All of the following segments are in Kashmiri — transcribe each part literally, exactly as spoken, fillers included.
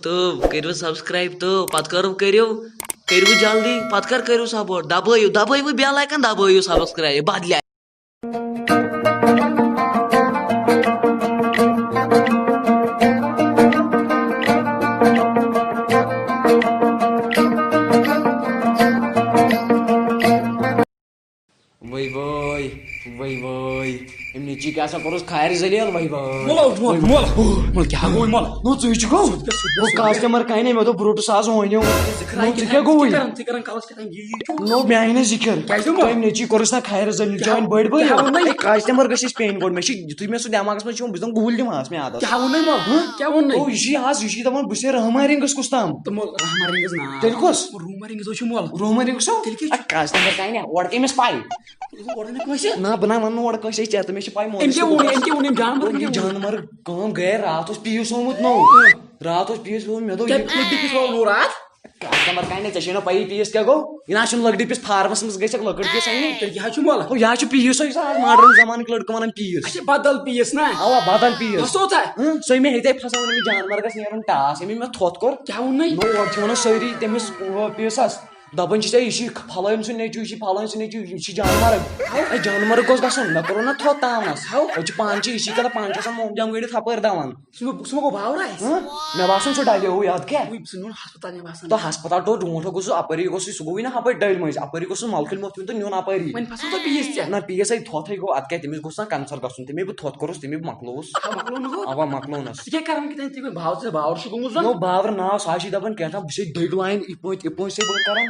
تہٕ کٔرِو subscribe تہٕ پتہٕ کَرُن کٔرِو، کٔرِو جلدی، پتہٕ کر کٔرِو support، دبٲیِو، دبٲیِو bell icon، دبٲیِو subscribe، بدلہِ۔ وٲے وٲے، وٲے وٲے، أمۍ نیٚچی کیٛاہ سا کوٚرُس خارِ ذلیل، وٲے وٲے۔ مول، مول، مول، مول، کیٛاہ گوٚو، مول؟ نو، ژٕ چھُکھ؟ سُہ تہِ، سُہ تہِ، نو، سُہ تہِ۔ Customer کانہِ، مےٚ دوٚپ برٛوٹس آز ونیو۔ ژٕ کھران نو، ژٕ کیٛاہ کیٛاہ گوٚوُے؟ ژٕ کھران، ژٕ کھران کلس کیٛاہ تام یی، یی چھُ۔ نو، مےٚ آیہِ نہٕ ذِکر۔ کیٛازِ مول؟ تٔمۍ نیٚچی کوٚرُس نا خارِ ذلیل، کیٛاہ، چٲنۍ بٔڑۍ بٲے۔ کیٛاہ ووٚن مےٚ؟ ہے، customer گژھِ اَسہِ pain گۄڈٕ، مےٚ چھِ یُتھُے مےٚ سُہ دٮ۪ماغس منٛز چھُ یِوان، بہٕ چھُس دَپان گُہُلۍ دِمہٕ ہس مےٚ عادت۔ کیٛاہ ووٚن مےٚ مول؟ ہہ؟ کیٛاہ ووٚن مےٚ؟ او، یہِ چھُ یہِ آز، یہِ چھُ دَپان بہٕ چھُسے رحمان رنگس کُس تام۔ تہٕ مول، رحمان رنگس نا۔ تیٚلہِ کُس؟ رحمان رنگس ہو؟ تیٚلہِ کیٛاہ چھُ؟ اَدٕ customer کانہِ، اورٕ کٔمِس پَے؟ تُہۍ چھِو اورٕ نہٕ کٲنٛسہِ؟ نہ، بہٕ نہ وَنہٕ نہٕ اورٕ کٲنٛسہِ، أسۍ ژےٚ تہٕ مےٚ چھِ پَے مولوی أمۍ کیٛاہ ووٚن؟ صٲبُن۔ أمۍ کیٛاہ ووٚن؟ أمۍ جانوَر کٲم گٔیے، راتھ اوس پیٖس آمُت نوٚو۔ راتھ اوس پیٖس آمُت، مےٚ دوٚپ، کیٛاہ یہِ لٔڑکہٕ کِس وَوُن راتھ؟ کَمر کانہِ، ژےٚ چھے نہ پَیی پیٖس کیٛاہ گوٚو؟ یہِ نہ چھُنہٕ لۄکٹہِ پیٖس، فارمَس منٛز گژھِ لۄکٕٹ پیٖس اَنہِ۔ تیٚلہِ کیٛاہ حظ چھُ مۄلہٕ؟ ہو، یہِ حظ چھُ پیٖس، یُس آز ماڈٲرٕن زمانٕکۍ لٔڑکہٕ وَنان پیٖس۔ اچھا، بدل پیٖس نا؟ اَوا، بدل پیٖس۔ پھسو تھا؟ اۭں، سُے مےٚ ہیٚتہِ پھساوُن، أمِس جانوَر گژھِ نیرُن ٹاس، أمۍ مےٚ تھۄتھ کوٚر۔ کیٛاہ ووٚن نَے؟ نو، اورٕ چھِ وَنان سٲری تٔمِس، ہُہ، پیٖسَس۔ دَپان چھِ ژےٚ، یہِ چھِ فلٲنۍ سُنٛد نیٚچوٗ، یہِ چھِ فلٲنۍ سُنٛد نیٚچوٗ، یہِ چھِ جانوَر۔ ہے، جانوَر گوٚژھ گژھُن، مےٚ کوٚرُن نہ تھوٚد تاونَس۔ ہاو۔ أسۍ چھِ پانہٕ چھِ، یہِ چھِ کَران پانہٕ چھِ آسان مومجام گٔنٛڈِتھ ہَپٲرۍ دَوان۔ سُہ مےٚ، سُہ مےٚ گوٚو باورا اَسہِ۔ ہہ؟ مےٚ باسان سُہ ڈَلیووُے اَدٕ کیٛاہ؟ وٕے سُہ نیوٗن ہسپتال مےٚ باسان۔ تہٕ ہسپتال ٹوٹھ ڈونٛٹھ گوٚو سُہ اَپٲری، گوٚو سُہ، سُہ گوٚوٕے نہ ہَپٲرۍ ڈٔلۍ مٔنٛزۍ، اَپٲری گوٚو سُہ مَلکھٕلۍ مۄتھ وُن تہٕ نیوٗن اَپٲری۔ وۄنۍ پھسو تہٕ پیٖس ژےٚ۔ نہ، پیٖس ہے تھوٚتھٕے گوٚو، اَدٕ کیٛاہ تٔمِس گوٚژھ نہ کَنسَر گژھُن، تٔمۍ بہٕ تھوٚتھ کوٚرُس، تٔمۍ بہٕ مۄکلووُس۔ ہا، مۄکلو نہٕ گوٚو؟ اَوا، مۄکلونَس۔ ژٕ کیٛاہ کَران کِتھ کٔنۍ؟ ژٕ گوٚو باور، ژٕ باور چھُکھ گوٚمُت زَن؟ نو، باور ناو، سُہ ہا چھِ دَپان کیٛاہ تام، بہٕ چھُسے دٔگۍ لاین، یِتھ پٲٹھۍ، یِتھ پٲٹھۍ چھُسے بہٕ کَران۔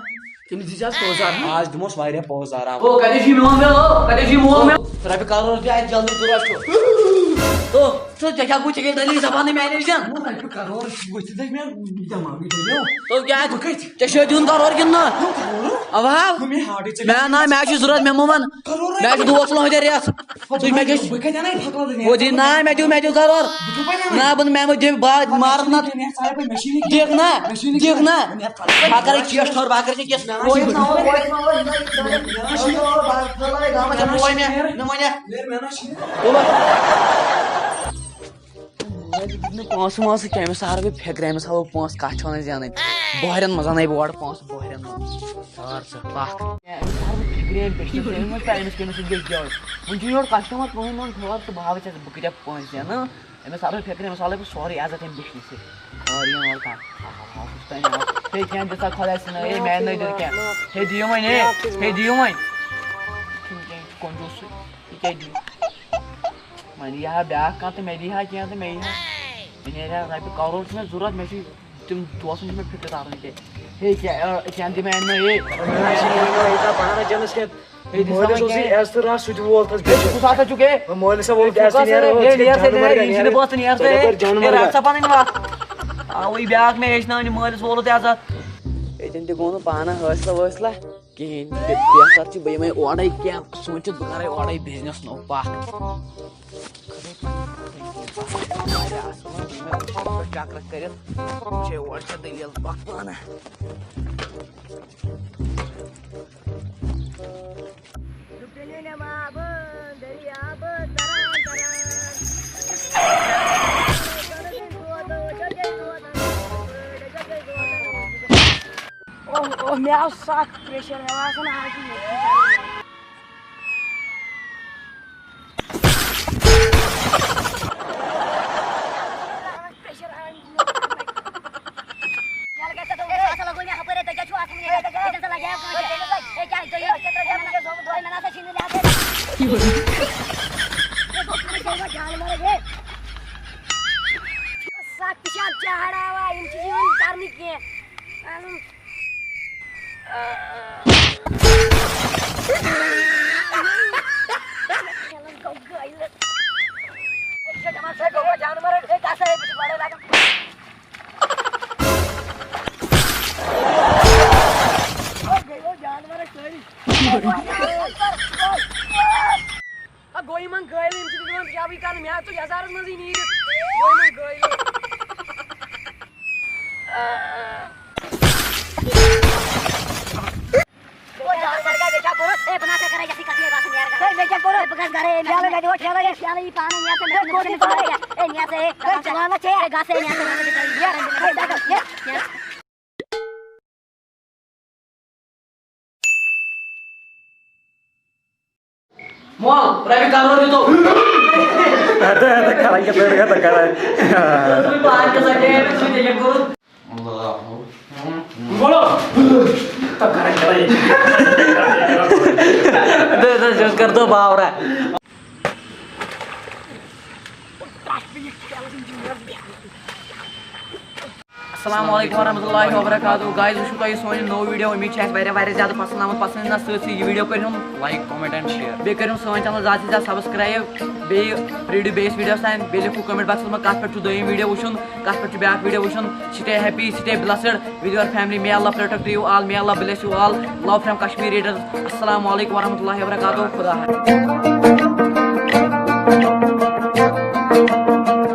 تٔمِس دِژ آز پٲنٛژھ ہَتھ۔ آز دِموس واریاہ پونٛسہٕ آرام۔ او، کَتہِ چھُ میون مےٚ؟ او، کَتہِ چھُ میون مےٚ؟ رۄپیہِ کَرور رۄپیہِ اَتہِ جلدی ضوٚرَتھ چھُ۔ او، ژٕ ژےٚ کیٛاہ گوٚو؟ ژےٚ کیٛاہ دٔلیٖل زبانٕے میٛانہِ وِزِ؟ نہ، رۄپیہِ کَرور وٕچھِتھ ٲسۍ مےٚ دٮ۪ماغٕے ڈٔلیو۔ تو کیٛاہ؟ بہٕ کَتہِ؟ ژےٚ چھُے دیُن کَرور کِنہٕ نہ؟ نہ، کَرور؟ اَوا۔ نہ، مےٚ ہاٹٕے ژےٚ مےٚ نہ، مےٚ چھُ ضوٚرَتھ، مےٚ مہٕ وَن۔ کَرور مےٚ چھُ رۄپیہِ۔ دوس لاگُن رٮ۪تھ۔ ژٕ مےٚ کیٛاہ چھُ؟ بہٕ کَتہِ اَنہٕ یہِ پھۄکہٕ لَدٕنۍ؟ ہُہ دی، نہ، مےٚ دیُو، مےٚ دیُو کَرور۔ بہٕ کَپٲرۍ اَنہٕ؟ نہ، بہٕ، مےٚ مہٕ دِ، بہٕ مارَتھ نہ۔ مےٚ چھِنہٕ کینٛہہ، ژٕ ہاے پَتہٕ مےٚ چھِنہٕ کینٛہہ۔ دِکھ نہ، مےٚ چھِنہٕ دِکھ کینٛہہ۔ نہ۔ مےٚ چھِنہٕ بہٕ کَرٕ کینٛہہ۔ کیس ٹھٔہر، بہٕ کَرٕ ژےٚ کیس۔ مےٚ نہ چھُنہٕ کینٛہہ۔ مےٚ نہ چھُنہٕ کینٛہہ۔ مےٚ نہ چھُنہٕ کینٛہہ۔ مےٚ نہ چھُنہٕ کینٛہہ۔ مٲلۍ دیُت نہٕ پونٛسہٕ وونٛسہٕ کینٛہہ، أمِس ہاو بہٕ فِکرِ، أمِس ہاو بہٕ پونٛسہٕ، کَتھ چھِ وَنان زینٕنۍ؟ بوہرٮ۪ن منٛز اَنَے بہٕ اورٕ پونٛسہٕ، بوہرٮ۪ن منٛز۔ ژھار ژٕ پَکھ۔ أمِس ہاو بہٕ فِکرِ، أمۍ پٮ۪ٹھ چھِ أمِس کٔمِس گٔے جاے؟ وٕنہِ چھُ یورٕ کَسٹمَر کٕہٕنۍ، وۄنۍ تھوڑا تہٕ بہٕ ہاوٕ ژےٚ بہٕ کۭتیٛاہ پونٛسہٕ زینہٕ۔ أمِس ہاو بہٕ فِکرِ، أمِس ہاو بہٕ سورُے عزت أمۍ بِشنہِ سۭتۍ۔ خٲر یِن اورٕ کَتھ۔ آہا، ہا، ہُس تانۍ آو۔ ہے، کینٛہہ دِژا خۄداے سٕنٛدۍ، ہے، میٛانہِ نٔدٕر کینٛہہ۔ ہے، دِیِو وۄنۍ، ہے، ہے، دِیِو وۄنۍ۔ چھُنہٕ کینٛہہ، یہِ چھُ کنجوٗسٕے، یہِ کیٛاہ دِیہِ؟ وۄنۍ یی ہا بیٛاکھ کانٛہہ تہٕ مےٚ دی ہا کینٛہہ تہٕ مےٚ یی ہا، مےٚ نیرِ ہا رۄپیہِ کَرور چھُ مےٚ ضوٚرَتھ، مےٚ چھُ تِم دوستَن چھُ مےٚ فِکرِ تَران کینٛہہ۔ ہے کیٛاہ، کیٛاہ دِمہٕ ہا نہٕ، ہے۔ ہے، دِژ مٲلِس وۄنۍ اوس یہِ کینٛہہ۔ عزتہٕ رَژھ سُہ تہِ وول تَس ہے، بیٚیہِ۔ کُس ہسا چھُکھ، ہے؟ مٲلِس ہا وول ہے، کیٛاہ کُس ہسا، ہے، نیر، ہے، نیر سا، ہے، یہِ چھُنہٕ باسان نیر سا، ہے۔ رَٹھ سا پَنٕنۍ وَتھ۔ آوٕے بیٛاکھ مےٚ ہیٚچھناونہِ مٲلِس وولُت عزت۔ ییٚتٮ۪ن تہِ گوٚو نہٕ پانہٕ حٲصلہ وٲصلہ کِہیٖنۍ۔ بے-، بہتر چھُ بہٕ یِمَے اورَے کینٛہہ سوٗنٛچِتھ، بہٕ کَرَے اورَے بِزنِس نوٚو پَکھ۔ خبر پَنٕنۍ خبرٕے کینٛہہ پَکھ۔ واریاہ اَصٕل ووٚن مےٚ، چَکرَس کٔرِتھ، وٕچھے اورٕ چھا دٔلیٖل پَکھ پانہٕ۔ اوہ، اوہ، مےٚ آو سَکھ pressure، مےٚ باسان آز چھُ مےٚ pressure آمٕتۍ۔ یَلہٕ گژھِ تہٕ دوٚپُن، اَصٕل گوٚو مےٚ ہُپٲرۍ، تُہۍ کیٛاہ چھِو اَتھ وَنان؟ ییٚتٮ۪ن سا لَگیٛاو کٲنٛسہِ؟ ہے، کیٛاہ، تُہۍ یِیِو، مےٚ نہ سا چھِنہٕ لحاظٕے۔ سَکھ تہِ چھِ اَتھ چاہڑاوان، یِم چھِ یِوان کَرنہٕ کینٛہہ۔ ہا، گوٚو یِمن گٲلۍ، یِم چھِ دِوان پیشابٕے کرنہٕ، مےٚ ہا ژوٚل یزارس منٛزٕے نیٖرِتھ۔ گوٚو یِمن گٲلۍ۔ ہے، مےٚ کیٛاہ کوٚرُتھ؟ ہے، بہٕ نہ سا کرے یَتھٕے کَتھٕے، بہٕ آسہٕ نیرٕ گژھان۔ ہے، مےٚ کیٛاہ کوٚرُتھ؟ ہے، بہٕ گژھٕ کرے، مےٚ ٹھیلہٕ، مےٚ دِوان ٹھیلہٕ، یہِ ٹھیلہٕ یی پانہٕ، نیر ژٕ، مےٚ ہے، کوٚت یہِ پانہٕ؟ ہے، نیر ژٕ، ہے، ہے، گژھ، ہے، نیر ژٕ، ہے، گژھ، ہے، نیر ژٕ۔ مول، رۄپیہِ کرور دِتو۔ اَدٕ، اَدٕ، کران کیٛاہ، ژٕ کَتھ کران؟ ژٕ پانہٕ کیٛاہ سا ڈیڈ، ژٕ تہِ کیٛاہ کوٚرُتھ؟ اللہ اکبر۔ بولو۔ تب کران کیٛاہ یہِ؟ دے، دے، جو کر دو باورا۔ السلام علیکم ورحمۃ اللہ وبرکاتہ۔ گائز، وٕچھِو تۄہہِ یہِ سون یہِ نوٚو ویٖڈیو، اُمید چھِ اَسہِ واریاہ، واریاہ زیادٕ پَسنٛد آمُت۔ پَسنٛد یِنَس سۭتۍ سۭتۍ یہِ ویٖڈیو کٔرِو ہم لایک، کامنٹ اینڈ شیئر۔ بیٚیہِ کٔرِو سٲنۍ چینل زیادٕ سے زیادٕ سبسکرایب۔ بیٚیہِ پرٛٲرِو بیٚیِس ویٖڈیوَس تام۔ بیٚیہِ لیکھِو کامنٹ باکسَس منٛز کَتھ پٮ۪ٹھ چھُو دوٚیِم ویٖڈیو وٕچھُن، کَتھ پٮ۪ٹھ چھُ بیٛاکھ ویٖڈیو وٕچھُن۔ Stay happy, stay blessed with your family. May Allah protect you all. May Allah bless you all. Love from Kashmir Raiders. السلام علیکم ورحمۃ اللہ وبرکاتہ۔ خدا حافظ۔